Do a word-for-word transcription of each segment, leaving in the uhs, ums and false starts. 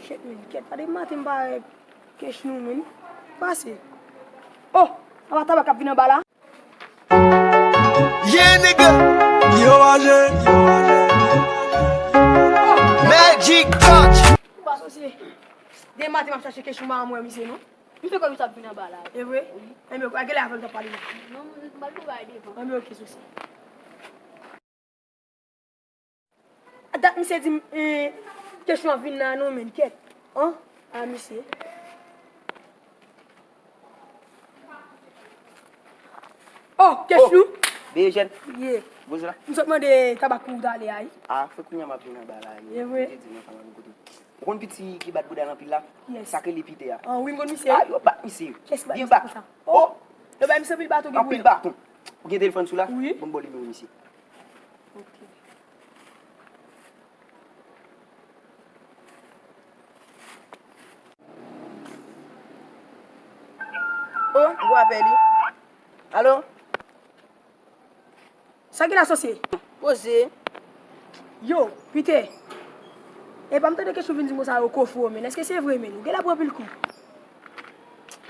Kèt, men, kèt, pa depi maten m pa wè Kechnou, men. Pase. Oh, apa tabak ap vin anba la? Yeah, nigga. Yo, aje. Magic touch. Ou pa sòsye. Depi maten m ap chache Kechnou, m pa janm wè misye, non. M fè kwè misye ap vin anba la. E vre? Wi. Enben, a genlè avè l t ap pale la. Non, m pral pran bagay devan. Enben, oke, sòsye. Dat misye di m, eh, Kechnou ap vin la non, men, kèt. An? A, misye. Oh, Kechnou? Bejèn, Ye. Bouz la. M sot mande tabak pou ou talè a, wi. A, fè kounye a m ap vin anba la. E vre? Ou te di m nan fanm avèk kote. Ou konn piti ki bat bouda l anpil la? Yes. Sa k rele Pite a. An, wi, m konn misye. A, yo bat misye. Kès bat Byen misye bat. Konsa? Oh! Yo bay misye anpil baton gen Anpil baton. Ou gen telefòn sou la? Wi. Bon, m ba w nimewo misye. Ok. Oh, m gwo apèl wi. Alo? Sa ki la, sòsye? Poze. Yo, Pite. Epa m tande Kechnou vin di m konsa yo kofre w, men. Èske se vre, men? Ou genlè pran anpil kou?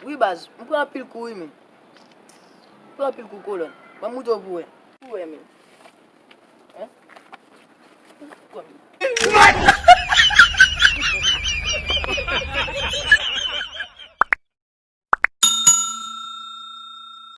Wi baz, m pran anpil kou wi, men. M pran anpil kou kolòn. Ban m moutre w pou wè. Pou wè, men.